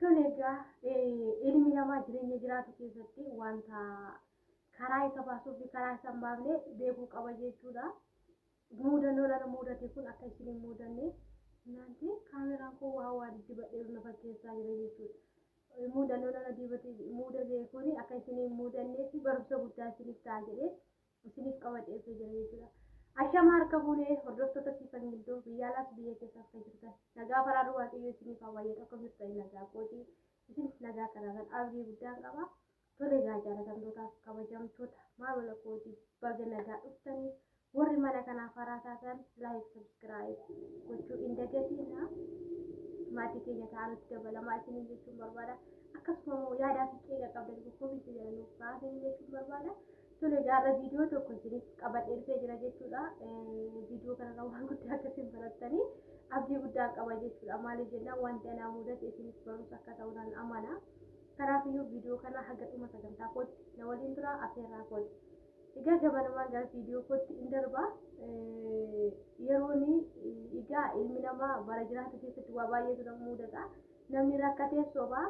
Tole egaa ilmi namaa jireenya jiraatu keessatti wanta karaa isa baasuu fi karaa isa hin baafne beekuu qaba jechuudha. Muudannoo nana muudate kun akka isin hin muudanne naanti kaameraan koo waa waa diddibadheeru na fakkeessaa jira jechuudha. Muudannoo nana dibate muudate kun akka isin hin muudannee fi barumsa guddaa isiniif ta'a jedhee isiniif qabadhee dhufee jira jechuudha. Ashama harka fuunee hordoftoota Siifan Gildoo biyya alaas biyya keessaas kan jirtan nagaa faraarri waaqayyoo isiniif haa baay'atu akkam jirtan nagaa kootii isinis nagaa kanaan abdii guddaan qaba. Tole egaa jaalatamtootaaf kabajamtoota maamila kootii baga nagaa dhuftanii warri mana kanaaf haaraa taatan like subscribe gochuu hin dagatiina. Maatii keenya ta'anutti dabalamaa isiniin jechuun barbaada. Akkasuma immoo yaadaa fi qeeqa qabdan comment jedha nuuf kaa'aa isiniin jechuun barbaada. Tole egaa har'a viidiyoo tokko isiniif qabadhee dhufee jira jechuudha. Viidiyoo kanarra waan guddaa akka isin barattanii abdii guddaa qaba jechuudha. Maaliif jennaan wanti anaa mudate isinis barumsa akka ta'u nan amana. Kanaafiyyuu viidiyoo kana haga dhuma sagantaa kootti na waliin tura afeerraa kooti. Egaa gamanumaan gara viidiyoo kootti in darba. Yeroon egaa ilmi namaa bara jiraatu keessatti waa baay'eetu nama mudata. Namni rakkatee soba,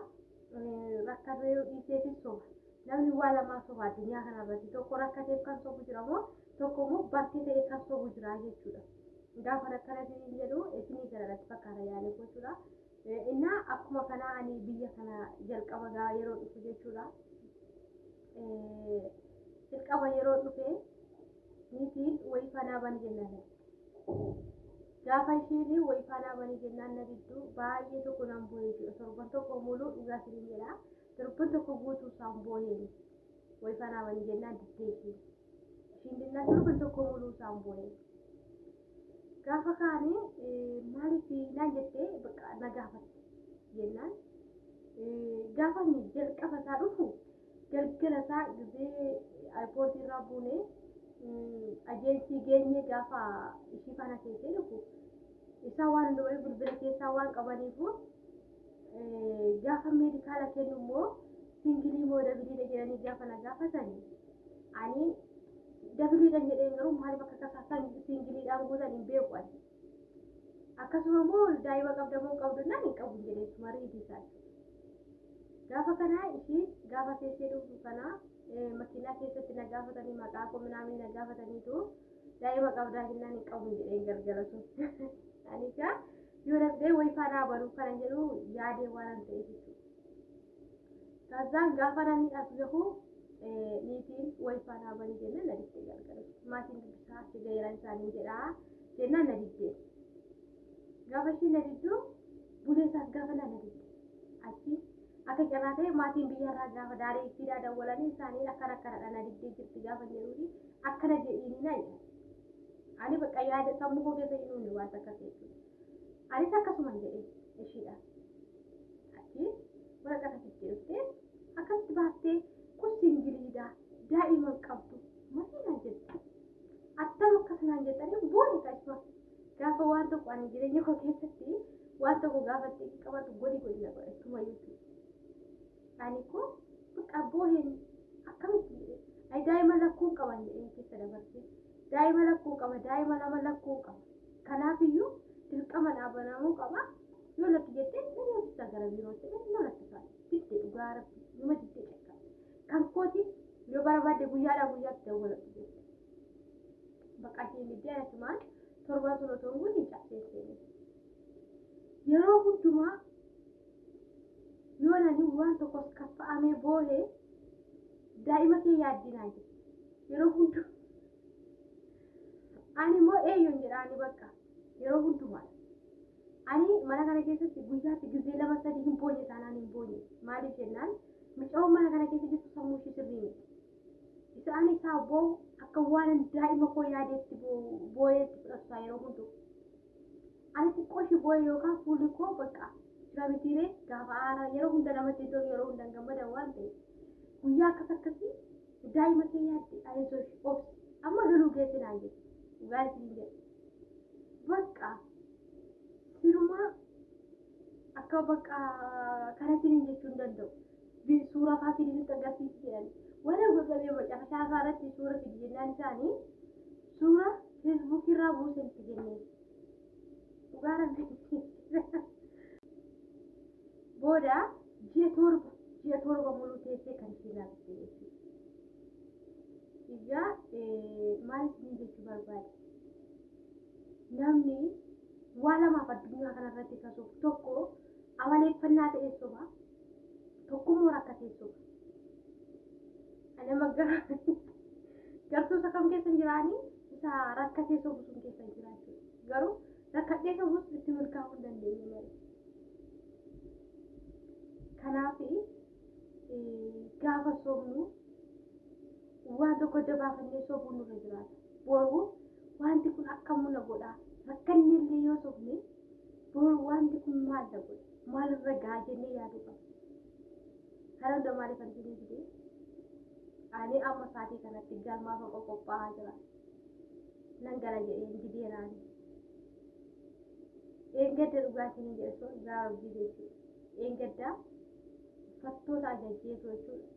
rakkatee dhiiseefis soba. Namni waa lamaa soba addunyaa kana irratti. Tokko rakkateef kan sobu jira moo tokko immoo bartee ta'ee kan sobu jira jechuudha. Gaafa rakkana isiniin jedhu isinii gara irratti fakkaata yaadee jechuudha. Innaa akkuma kanaa ani biyya kana jalqaba gaa yeroo dhufu jechuudha. Jalqaba yeroo dhufe niitiin wayii fanaa bani jennaan. Gaafa ishiin wayii fanaa bani jennaan na diddu baay'ee tokko nan bu'ee jechuudha. Torban tokko muluu dhugaa isiniin jedha. Torban tokko guutuu isaan booheen wayii fanaa bani jennaan diddee ishiin. Ishiin dinnaan torban tokko muluu isaan booheen. Gaafa kaane maaliif naan jettee bakka na gaafatte jennaan gaafa inni jalqaba isaa dhufu galgala isaa gizee airpoortii irraa buune ajeensii geenye gaafa ishii faana teessee dhufu isaa waan hundumaa bilbila keessaa waan qabaniifu gaafa meedikaala kennu immoo singilii moo dabiliidha jedhanii gaafa na gaafatani ani dabiliidhan jedheen garuu maaliif akka kasaa singiliidhaan guutan hin beeku ani. Akkasuma immoo daa'ima qabda moo qabdu naan hin qabu jedhee suma riidii isaa. Gaafa kana ishiin gaafa teessee dhuftu kana makiinaa keessatti na gaafatanii maqaa koo minaamin na gaafataniitu daa'ima qabdaa jennaan hin qabu jedheen galgala sun. Ani egaa yoo dhabdee wayifaa naa banuu kana jedhu yaadee waan ta'eef jechuudha. Kazzaan gaafa namni as gahu niitiin wayifaa naa bani jennaan na diddee galgala. Maatiin dubbisaa achi gaheera isaaniin jedhaa jennaan na diddee. Gaafa ishiin na diddu bulee isaas gaafa na didde. Achi akka carraa ta'e maatiin biyyarraa gaafa daarii fidaa dawwalanii isaaniin akkana akkanadha na diddee jirti gaafa jedhuufi akkana jedhiini na jedhan. Ani bakka yaada sammuu koo keessa hin uumne wanta akkas jechuudha. Anis akkasuman jedhee ishiidhaan. Achi waraqata fiddee dhuftee akkasitti baaftee kun singiliidha daa'ima hin qabdu malee naan jette. Attam akkas naan jettanii boo'e kaachuma. Gaafa waan tokko ani jireenya koo keessatti waan tokko gaafa itti qabatu godhi godhi na godha ittuma jechuudha. Ani koo bakka booheen akkamitti jedhee ani daa'ima lakkuu qaban jedheen keessa dabarsee daa'ima lakkuu qaba daa'ima lama lakkuu qaba. Kanaafiyyuu dirqama dhaabanamuu qaba. Yoo lakki jettee na deebista gara biirootti jedhee na lakkisaa. Didde dhugaa rabbi numa diddee cakkaa. Kan kooti yoo barbaadde guyyaadhaa guyyaatti dawwaladhu jette. Bakka isheen diddee achumaan torban sun otoo hin guutin cabsee seene. Yeroo hundumaa yoo nani waan tokkos kaffa'amee boohee daa'ima kee yaaddii naan jette. Yeroo hundumaa Ani immoo eeyyuun jedha ani bakka yeroo hundumaa. Ani mana kana keessatti guyyaatti gizee lama sadii hin boonye taanaan hin boonye. Maaliif jennaan mucaan mana kana keessa jirtu sammuu ishee sirrii miti. Isa ani isaa boo'u akka waan daa'ima koo yaadeetti boo'eetti fudhatu yeroo hundu. Ani xiqqoo ishee boo'e yookaan fuulli koo bakka jira mitiiree gaafa aaraa yeroo hunda namatti tolu yeroo hunda hin gammadan waan ta'eef. Guyyaa akkas akkasii Daa'ima kee yaadde ayizosh obsi amma galuu keetti naan jette dhugaa isiniin jedhe bakka sirumaa akka bakka kana isiniin jechuu hin danda'u suura faa fidi nutti agarsiisi jedhan warra godhamee macarashaa isaa irratti suura fidi jennaan isaanii suura feesbuukii irraa buusen itti kennee dhugaa rabbi. Booda ji'a 7, ji'a 7 muluu teessee kan ishee laalte jechuudha. Egaa maal isin jechuu barbaade? Namni waa lamaaf addunyaa kanarratti kasuuf tokko amaleeffannaa ta'ee soba, tokkommoo rakkatee soba. Ani amma gartuu isa kam keessa hin jiraanii isa rakkatee sobu sun keessa hin jiraachuu. Garuu rakkadhee sobus itti milkaa'uu hin dandeenye malee. Kanaaf gaafa sobnu waan tokko adda baafannee sobuun nurra jiraata. Boru wanti kun akkam na godha rakkanne illee yoo sobne boru wanti kun maal na godha maalirra ga'a jennee yaaduu qabna. Kana hunda maaliif arginee fide? Ani amma sa'aatii kanatti galmaaf qophaa'aa jira. Nan gala jedheen dideeraani. Dheengadda dhugaa isiniin jedha sun dhugaa rabbii jechuudha. Dheengadda uffattoota ajajjeetu jechuudha.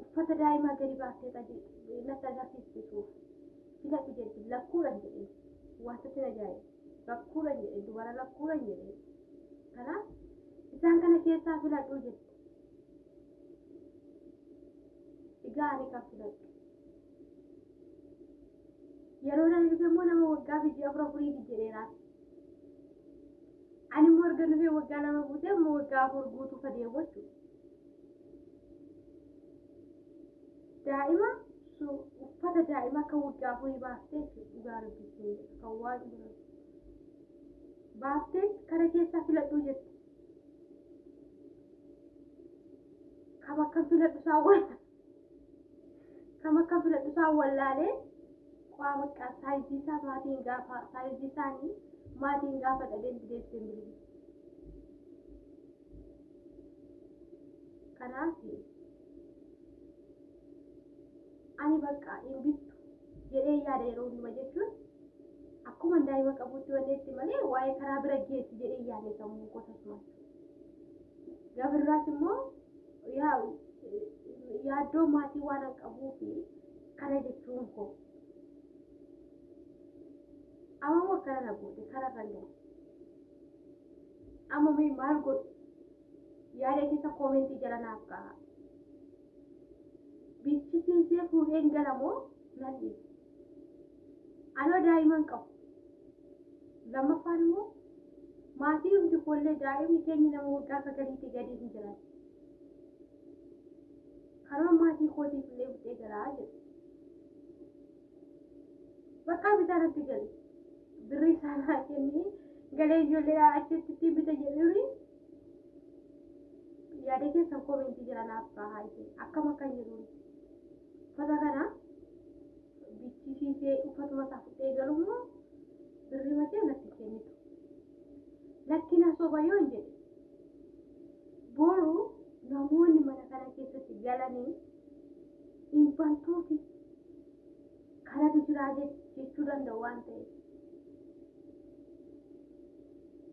Uffata daa'imaa gadi baaftee natti agarsiisti suuf. Filadhu jetti lakkuudhan jedheen. Wanta sin ajaa'ibu. Lakkuudhan jedheen dubara lakkuudhan jedheen. Kanaaf isaan kana keessaa filadhu jetti. Egaa ani kan filadhu. Yeroo nan dhufe immoo nama waggaa fi ji'a afur afuriiti jedheera. Ani immoo erga dhufee waggaa 2 guutee immoo waggaa 4 guutuu fadeemu jechuudha. Daa'ima uffata daa'ima akka waggaa 4 baaftee jechuudha dhugaa rabbii kan waaqni biraa. Baaftee kana keessaa filadhuu jette. Kam akka filadhu isaa wal kam akka filadhu isaa wallaalee qaa bakka saayizii isaa maatiin gaafa saayizii isaanii maatiin gaafa dhadheen deebisee bilbile. Kanaaf ani bakka hin bittu jedhee yaada yeroo hunduma jechuun akkuma daa'ima qabutti wanneetti malee waa'ee karaa bira geessi jedhee yaadne sammuu koo tasuma. Gabirraas immoo yaa yaaddoo maatii waan an qabuu fi kana jechuun koo. Amma immoo akkana na goote kararra hin gahe. Amma mee maal godhu? Yaada keessa koomentii jala naaf kaa'a. Bichisiisee fuudheen gala moo nan dhiisa? Anoo daa'ima hin qabu. Lammaffaan immoo maatii hundi koollee daa'imni keenya nama waggaa 9tti gadi hin jiran. Kanuma maatii kootiif illee buxee galaa jedhu. Bakka bitaa natti gali. Birrii isaa naa kenni galee ijoollee achitti ittiin bita jedhuuni yaada keessan koomentii jala naaf kaahaa isin akkam akkan jedhuun uffata kana bichisiisee uffatuma isaa fudhee galummoo birrii matee natti kennitu. Lakkina soba yoo hin jedhe boru namoonni mana kana keessatti galanii hin bantuufi kanatu jiraa jechuu danda'u waan ta'eef.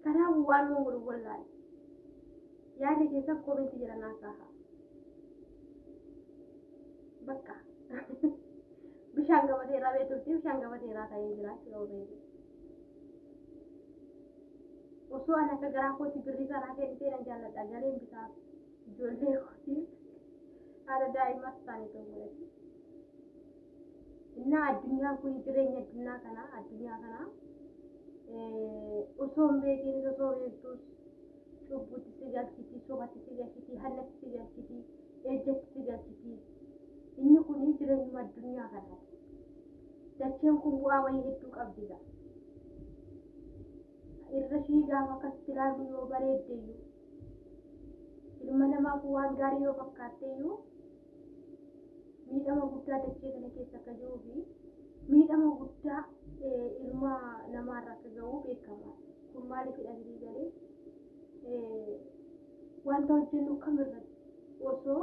Kanaaf waan godhu wallaale. Yaada keessan koomentii jala naa kaahaa. Bakka bishaan gabateerraa beektutti bishaan gabateerraa ta'ee jira jechuudha already. Osoo ani akka garaa kootti birrii sanaa kennitee nan jaalladha galeen bitaaf ijoollee kootiif haadha daa'imas isaanii ta'uu godhati. Innaa addunyaan kun jireenya addunyaa kana osoo hin beekinis osoo beektus cubbutti si galchiti, sobatti si galchiti, hannatti si galchiti, ejjatti si galchiti. Inni kun jireenyuma addunyaa kanaati. Dacheen kun bu'aa wayii hedduu qabdi gaa. Irra ishii gaafa akkasitti ilaallu yoo bareeddeyyuu ilma namaaf waan gaarii yoo fakkaatteyyuu miidhama guddaa dachee kana keessa akka jiruu fi miidhama guddaa ilma namaarra akka gahu beekamaadha. Kun maaliif hidhatanii galee wanta hojjennu kamirratti osoo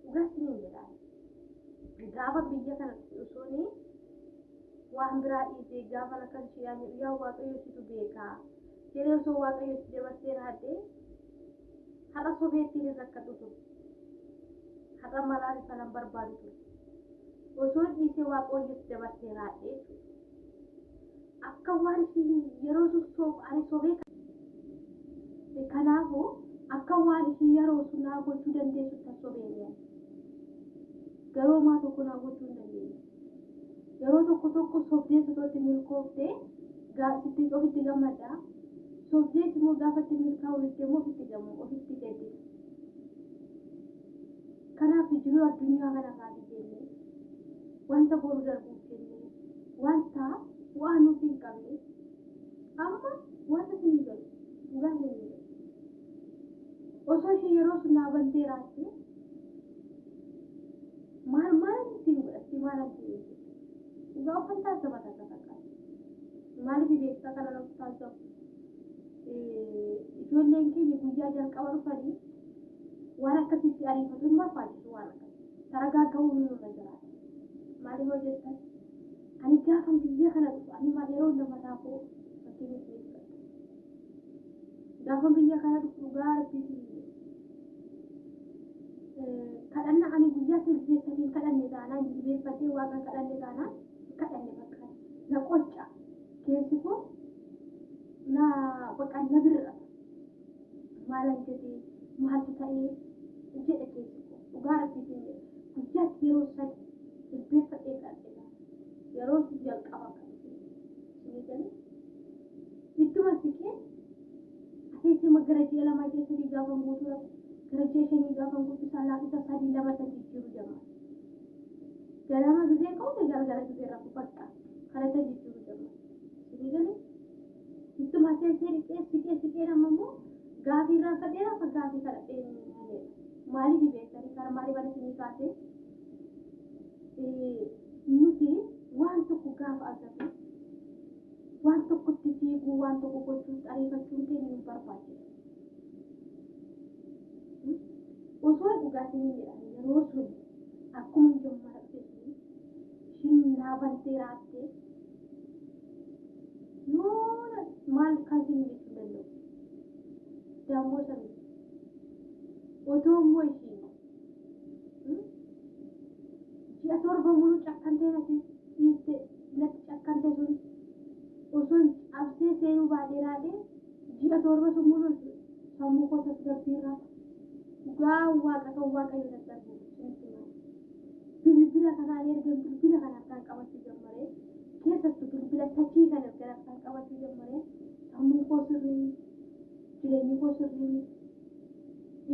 dhugaa isiniin jedhaan gaafa biyya kana dhufe osoo waan biraa dhiisee gaafa akkas isheedhaan jedhu yaa Waaqayyo situ beekaa jedhee osoo Waaqayyo itti dabarsee raadhee har'a sobeettiin hin rakkadhu ture. Har'a malaan sanan barbaadu ture. Osoo dhiisee Waaqayyo itti dabarsee raadhee jechuudha. Akka waan isheen yeroo sun soof ani sobee Kanaafuu akka waan ishii yeroo sun naa gochuu dandeessu tan sobeeniyan. Garuu homaa tokko naa gochuu hin dandeenye. Yeroo tokko tokko sobdee sotootti milkooftee sitti ofitti gammadda. Sobdees immoo gaafa itti milkaa'uu didde immoo ofitti gammu ofitti gaddita. Kanaaf jiruu addunyaa kanarraati jennee wanta boru darbuuf jennee wanta bu'aa nuuf hin qabne amma wanta isinii galu dhugaa isinii galu. Osoo ishee yeroo sun naa bantee raatte maal maal ittiin godhatti maal ittiin hojjetti. Dhugaa ofan taasisa takka takka. Maaliif beektaa kana of taasisamu? Ijoolleen keenya guyyaa jalqaba dhufanii waan akkasitti ariifatu hin barbaachisu waan akkasii. Taragaaga'uu nurra jiraata. Maaliif hojjettan? Ani gaafan biyya kana dhufu ani maal yeroo hunda mataa koo fakkeenya isinii fudhadha. Gaafan biyya kana dhufu dhugaa rabbiitiin kadhanna ani guyyaa sadiin kadhanne taanaan jilbeeffadhee waaqa kadhanne taanaan kadhanne bakka na qocca keessi koo na bakka na bir'ata. Maalan jedhee maaltu ta'ee jedhe keessi koo dhugaa rabbiitiin jedhe guyyaatti yeroo sadi jilbeeffadhee kadhadhe yeroo jalqaba kan isinii galee ittuma siqee aseesima gara ji'a 2 ji'a 3 gaafa guutuu rafu gara ji'a 5 gaafa guutuu isaa isa 3 2 sadii jijjiiruu jammara. Ganama gisee ka'u galgala gisee rafu bakka kanatti jijjiiruu jammara. Isinii galee ittuma seesee dhiqee siqee siqee nama immoo gaafii irraan fadhee rafa gaafii kadhadhee maaliif beektanii kana maaliif ani isinii kaasee nuti waan tokko gaafa agarru waan tokkotti fiiguu waan tokko gochuu ariifachuun keenya nu barbaachisa. Osoo dhugaatiin jedhan yeroo sun akkuma jommara dhufe sun ishiin naa bantee raattee yoona maal kan isin jechuu danda'u. Dammoo sami otoo immoo ishiin ji'a 7 muluu cakkantee natti dhiiste natti cakkante sun osoo cabsee seenuu baadhee raadhee ji'a 7 sun muluu sammuu koo tasgabbiirraa dhugaa waaqa kan waaqayyo daddarbu isinitti himaa. Bilbila kanaan erga bilbila kana harkaan qabachuu jammaree keessattuu bilbila tachii kana erga harkaan qabachuu jammaree sammuun koo sirrii jireenyi koo sirrii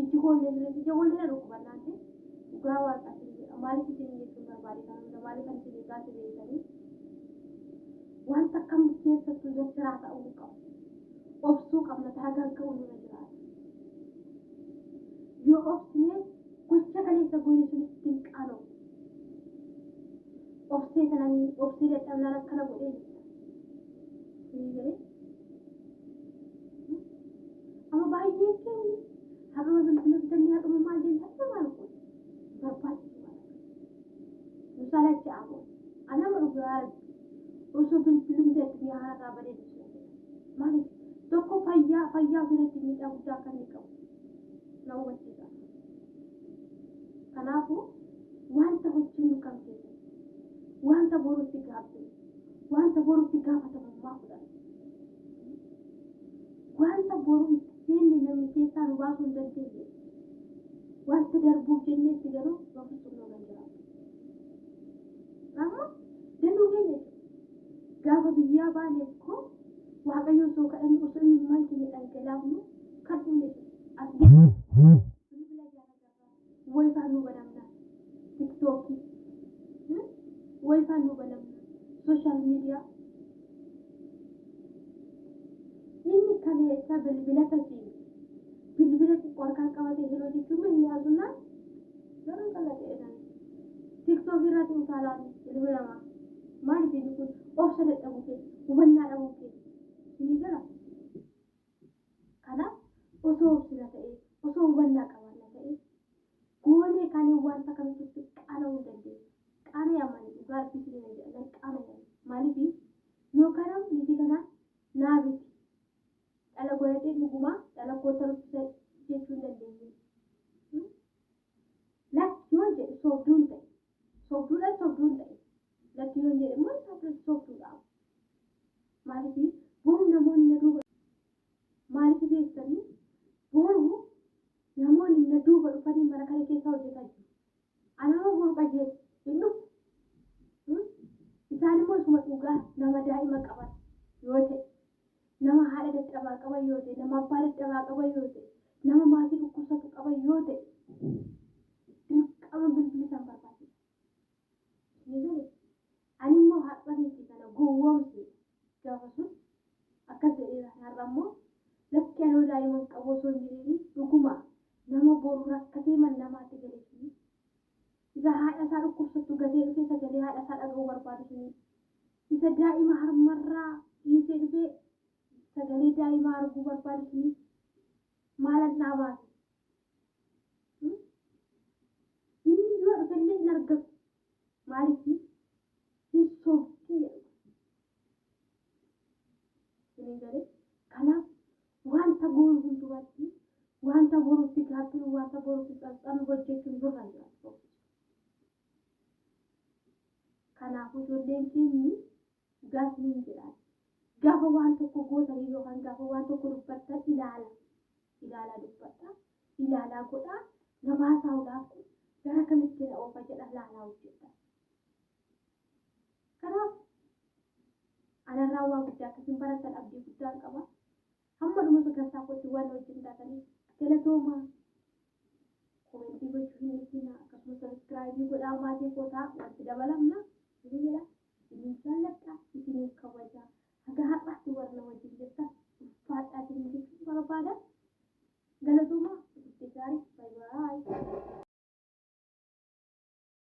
ijji koo illee sirrii ija walii na dhukkubannaan ta'e dhugaa waaqa isin jedha. Maaliif isin jechuun barbaade kana hunda maaliif ani isin kaase beektanii wanta kam keessattuu jajjaraa ta'uu qabu. Obsuu qabna taragagga'uu nurra jiraata. Yoo obsine gocha kaleessa goone sunitti hin qaanofnu. Obsee sananii obsee dadhabnaan akkana godhee jetta. Isinii galee? Amma baay'een keenya har'uma bilbila bitannee har'uma maal jenna har'uma maal goone barbaachisu waan akkasii. Nu salacha'a boona. Anama dhugaa rabbi osoo bilbilumti addunyaa kanarraa badee dursina jedha. Maaliif tokko fayyaa fayyaa ofirratti miidhaa guddaa akka inni qabu na hubachiisa. Kanaafuu wanta hojjennu kam keessatti wanta borutti gaabbinu wanta borutti gaafatamummaa fudhannu wanta boru itti seenne namni keessaa nu baasuu hin dandeenye wanta darbuuf jennee itti garuu baafachuu nu kan jiraatu. Amma danduu keenya gaafa biyyaa baane koo waaqayyo osoo kadhannu osoo imimmaan keenya dhangalaafnu kan dhumne as bilbila jaalatarraa wayifaan nu banamna tiktookii wayifaan nu banamna sooshaal miidiyaa inni kaleessa bilbila tasiin bilbila xiqqoo harkaan qabatee yeroo jechuun inni asunnaan garuu qalaqeedhaan tiktookii irratti utaalaan ilmi namaa maaliif inni kun obsa dadhabuu keessa hubannaa dhabuu keessa isinii gala. Kanaaf osoo obsina ta'ee osoo hubannaa qabaanna ta'ee goonee kaanii wanta kamitti qaana'uu hin dandeenya. Qaana'amani dhugaa rabbii isinii jedhan qaana'amani maaliif yookaan niitii kana naa biti dhala godhatee dhugumaa dhala koota ruffisa jechuu hin dandeenye. Lakki yoon jedhe soobduun ta'e soobduudhaan soobduun ta'e lakki yoon jedhe immoo isaa biratti soobduudha. Maaliif boru namoonni na duuba maaliif beektanii irraa qaban yoo ta'e, nama maatii dhukkubsatu qaban yoo ta'e, dirqama bilbilli isaan barbaachisa. Ni galee? Ani immoo har'a niitii kana gowwoomse gaafa sun akkas jedheera. Har'a immoo lakki anoo daa'ima hin qabu osoo hin jedhiin dhuguma nama boru rakkatee man namaatti gale suni isa haadha isaa dhukkubsattu gatee dhufee sagalee haadha isaa dhaga'uu barbaadu suni isa daa'ima harmarraa dhiisee dhufee sagalee daa'imaa arguu barbaadu suni maalan dhaabaate? Inni yoo dhufellee hin argatu. Maaliif hin sobdii jedhu. Isin galee? Kanaaf wanta goonu hundumaatti wanta borutti gaabbinu, wanta borutti tsatsanu hojjechuun nurra hin jiraatu. Kanaafuu ijoolleen keenyi dhugaa isiniin jedhaan. Gaafa waan tokko gootanii yookaan gaafa waan tokko dubbattan ilaala. Ilaalaa dubbadha. Ilaalaa godhaa. Nama haasa'uudhaaf kun gara kamitti na oofa jedha ilaalaa hojjedha. Kanaaf anarraa waa guddaa akkasiin barattan abdii guddaan qaba. Hamma dhuma sagantaa kootti waan wajjin taataniif galatoomaa. Comment gochuu hin dhiisinaa, akkasumas subscribe godhaa, maatii kootaa walitti dabalamna.